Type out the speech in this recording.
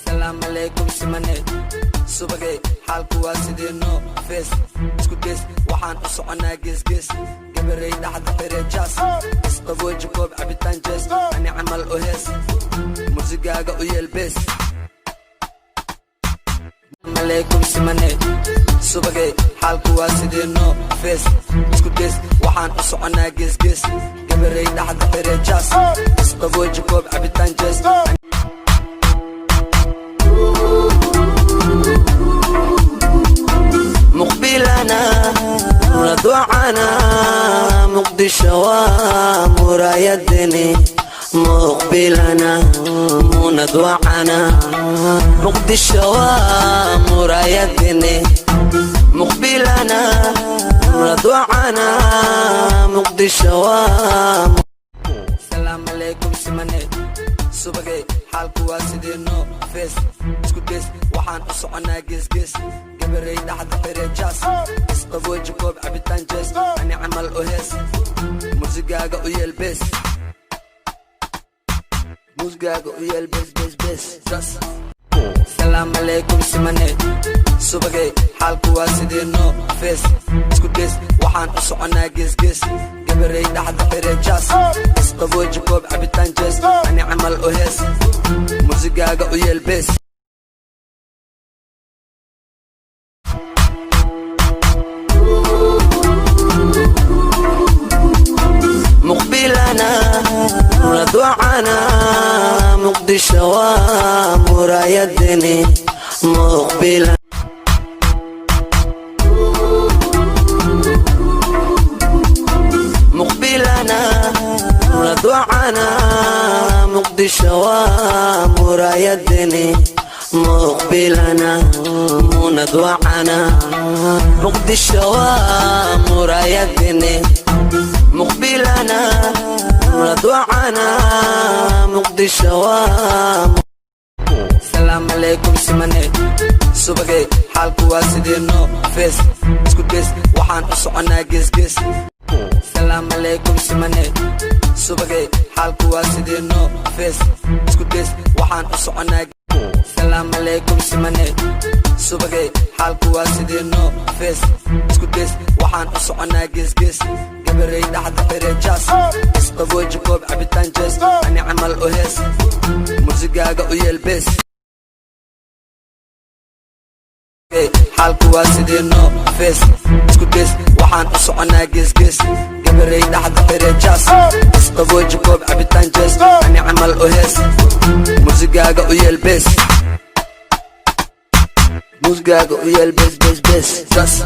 Salaam calaykum simane, subagay, xaalku waa sidee? No face, isku gees, waxaan u soconaa geesgees. Gabarey dhaxda xire jaas, isqabooji, koob cabitaan jees, ani camal u hees, musigaaga u yeel bees. Calaykum simane, subagay, xaalku waa sidee? No face, isku gees, waxaan u soconaa geesgees. Gabarey dhaxda xire jaas, isqabooji, koob cabitaan jees. Muqbilana muraducana, Muqdisho waa muraayadeni. Muqbilana munadwacana, Muqdisho waa muraayadeni. Muqbilana muradwacana, Muqdisho waa. Salaam calaykum simane, subagay, xaalku waa sidee? No face, isku gees, waxaan u soconaa geesgees. Gabarey dhaxda xire jaas, isqabooji, koob cabitaan jees, ani camal u hees, musigaaga u yeel bees, musigaaga u yeel bees bees bees jas. Salaam calaykum simane, subagay, xaalku waa sidee? No face, isku gees, waxaan u soconaa geesgees. Gabarey dhaxda xire jaas, isqabooji, koob cabitaan jees, ani camal u hees, musigaaga u yeel bees. Muqbilana muradwacana, Muqdisho waa muraayadeni. Muqbilana. Muqbilana muradwacana, Muqdisho waa muraayadeni. Muqbilana munadwacana, Muqdisho waa muraayadeni. Muqbilana muradwacana, Muqdisho waa. Salaam calaykum simane, subagay, xaalku waa sidee? No face, isku gees, waxaan u soconaa geesgees. Salaam calaykum simane, subagay, xaalku waa sidee? No face, isku gees, waxaan u soconaa. Salaam calaykum simane, subagay, xaalku waa sidee? No face, isku gees, waxaan u soconaa geesgees. Gabarey dhaxda xire jaas, isqabooji, koob cabitaan jees, ani camal u hees, musigaaga u yeel bees. Xaalku waa sidee? No face, isku gees, waxaan u soconaa geesgees. Gabarey dhaxda xire jaas, isqabooji, koob cabitaan jees, ani camal u hees, musigaaga u yeel bees, musigaaga u yeel bees bees bees jas.